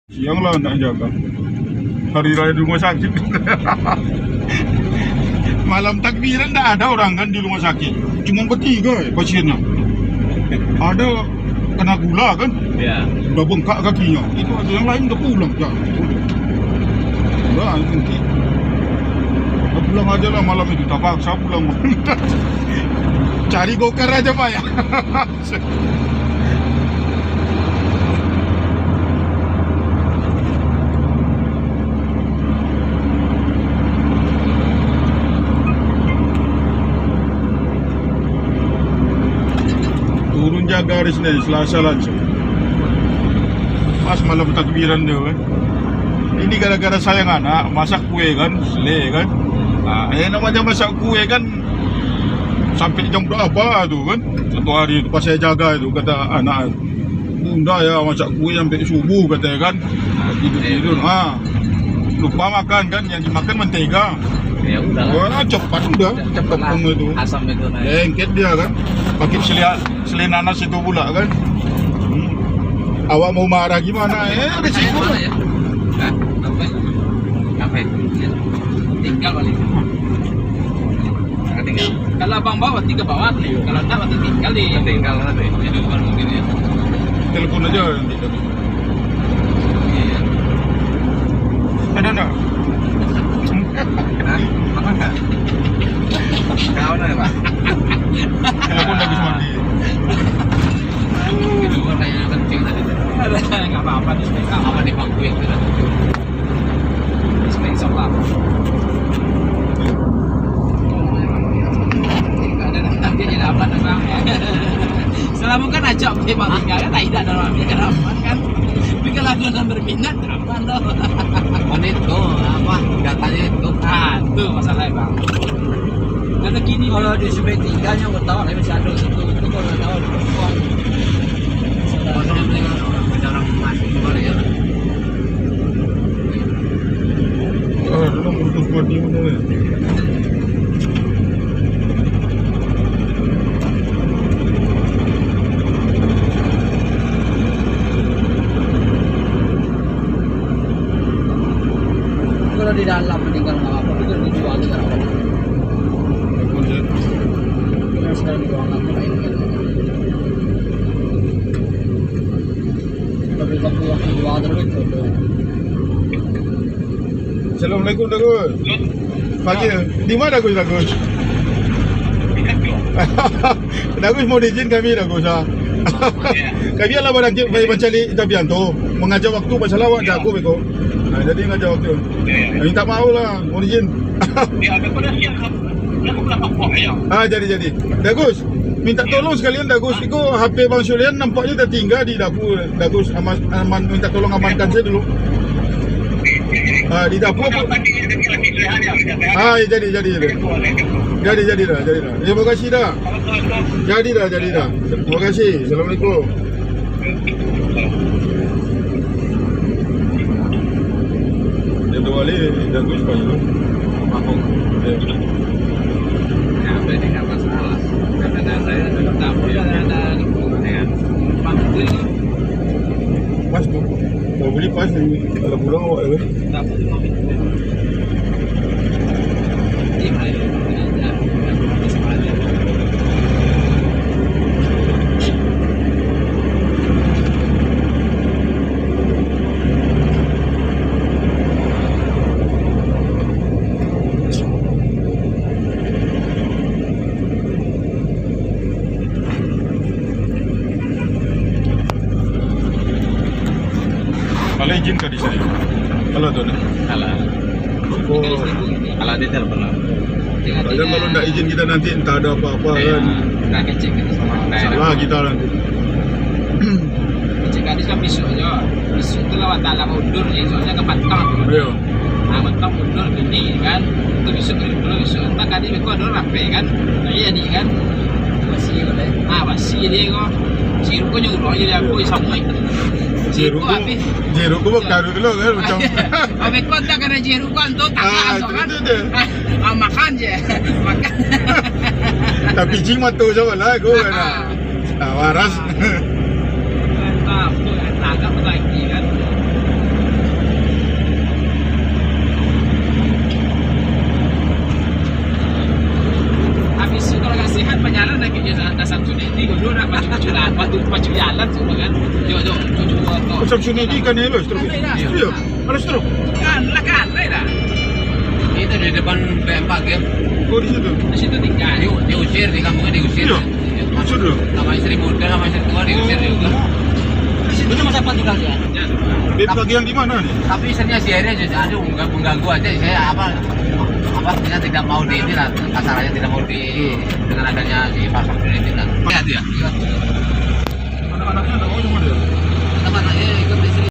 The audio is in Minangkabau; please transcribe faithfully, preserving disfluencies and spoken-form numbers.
Siang lah nak jaga. Hari raya di rumah sakit. Malam takbiran ndak ada orang kan di rumah sakit. Cuma bertiga je pasiennya. Ada kena gula kan? Ya. Udah bengkak kakinya. Itu ada yang lain udah pulang. Ya. Udah, nanti. Udah pulang aja lah malam itu. Terpaksa pulang. Cari gokar aja, Pak, ya. Turun jaga di sini, Selasa langsung. Pas malam takbiran tu, kan. Ini gara-gara sayang anak, masak kue, kan, sele, kan. Nah, eh, namanya masak kue, kan, sampai jam berapa tu, kan? Satu hari tu, pas saya jaga tu, kata anak, "Bunda ya masak kue sampai subuh," katanya kan. Nah, tidur-tidur. Ha. Lupa makan kan, yang dimakan mentega. Ya udah. Wah, cepat udah. Cepat lah. Tepung itu. Asam itu naik. Lengket dia kan. Pakai selia-, seli nanas itu pula kan. Hmm. Awak mau marah gimana? Eh, risiko. Mana ya? Hah? Apa? Apa itu? Tinggal balik. Tinggal. Kalau abang bawa, tiga bawa. Iya. Kalau tak, waktu tinggal di. Tinggal nanti. Jadi bukan mungkin ya. Telepon aja nanti. Iya. Ada ndak? Hah? Apa nggak? Kau ada, Pak? Telepon habis mati. Itu pertanyaan penting tadi. Ada, nggak apa-apa, di speak up. Apa di bangku yang tidak? Di speak up lah. Nggak ada, nanti dia dapat, Bang. Salah bukan aja, oke, Bang. Nggak ada, tak ada, Bang. Dia dapat, kan? Tapi kalau ada yang berminat, aman, loh. Kan itu, apa, datanya itu. Ah, itu masalahnya, Bang. Karena gini, kalau di S P tiga nya, gue tahu, tapi masih ada situ. Itu kalau nggak tahu, di perempuan. Sudah. Orang yang orang, orang emas, gimana ya? Ah, dulu putus buat dia, mana, ya? Kalau di dalam meninggal nggak apa-apa, itu dijual juga nggak apa-apa. Bagus, ya. Yang sedang dijual nggak apa-apa, ini kan. Tapi waktu, waktu jual terus, itu. Assalamualaikum, Dagus. Pagi. Di mana, Dagus, Dagus? Dagus mau diizin kami, Dagus, ah. Kami lah barangkek pai mancari Dapianto. Mangaja waktu, pasal awak jago beko. Nah, jadi ngaja waktu. Minta maaf lah, mau izin. Ah, jadi, jadi. Dagus, minta tolong sekalian, Dagus. Iko H P Bang Sulian nampaknya tertinggal di dapur. Dagus, aman, aman, minta tolong amankan saja dulu. Ah, di dapur apa? Ah, ya, jadi, jadi, jadi. Jadi, jadi dah, jadi dah. Terima kasih dah. Jadi dah, jadi dah. Terima kasih. Assalamualaikum. Dia dua kali, Dagus, Pak, itu. Mabuk. Ya. Ya, berarti nggak masalah. Karena saya tetap tahu ya, ada lingkungan, ya. Pas tu. Kalau boleh pas, kalau pulang awak, ya. Kalau izin ka di sini. Kalau tu, nah. Alah. Oh. Alah, dia telepon lah. Padahal kalau ndak izin kita nanti entah ada apa-apa kan. Nggak kecil kita sama. Salah kita nanti. Kecil gadis kan besok je. Besok tu lah watak lah mundur je. Soalnya ke Batam. Iya. Ah, Batam mundur gini kan. Itu besok, besok, besok. Entah kali beko ada rapi kan. Nah, iya, ni kan. Masih boleh. Ah, masih dia ko. Sirup ko nyuruh aja dia, aku sama. Sirup ko, habis. Sirup ko bakar dulu kan, macam. Habis ko tak kena sirup ko, antu tak. Ah, masuk itu kan. Itu je. Ah, makan je. Makan. Tapi cing mah tu sama lah, aku kan. Ah. Ah, waras. Mantap, tu kan, tagak lagi kan. Jalan, waktu pacu jalan semua kan. Jok, jok, cucu gua, kau. Macam sini di kan, ya, lo, stroke. Ada, ya. Iya. Ada stroke. Kan, lah kan, ada dah. Itu di depan B M P G. Oh, di situ. Di situ tinggal. Di-, diusir, di kampungnya diusir. Iya. Diusir dulu. Sama istri muda, sama istri tua diusir juga. Di situ cuma siapa tinggal dia? Ya. B M P G yang di mana nih? Tapi istrinya si Eri aja, aduh, mengganggu aja. Saya apa, apa, saya tidak mau di ini lah, kasarannya tidak mau di, dengan adanya si pasar ini lah. Iya, dia. Anak-anaknya ada, oh, cuma dia. Anak-anaknya ikut istri.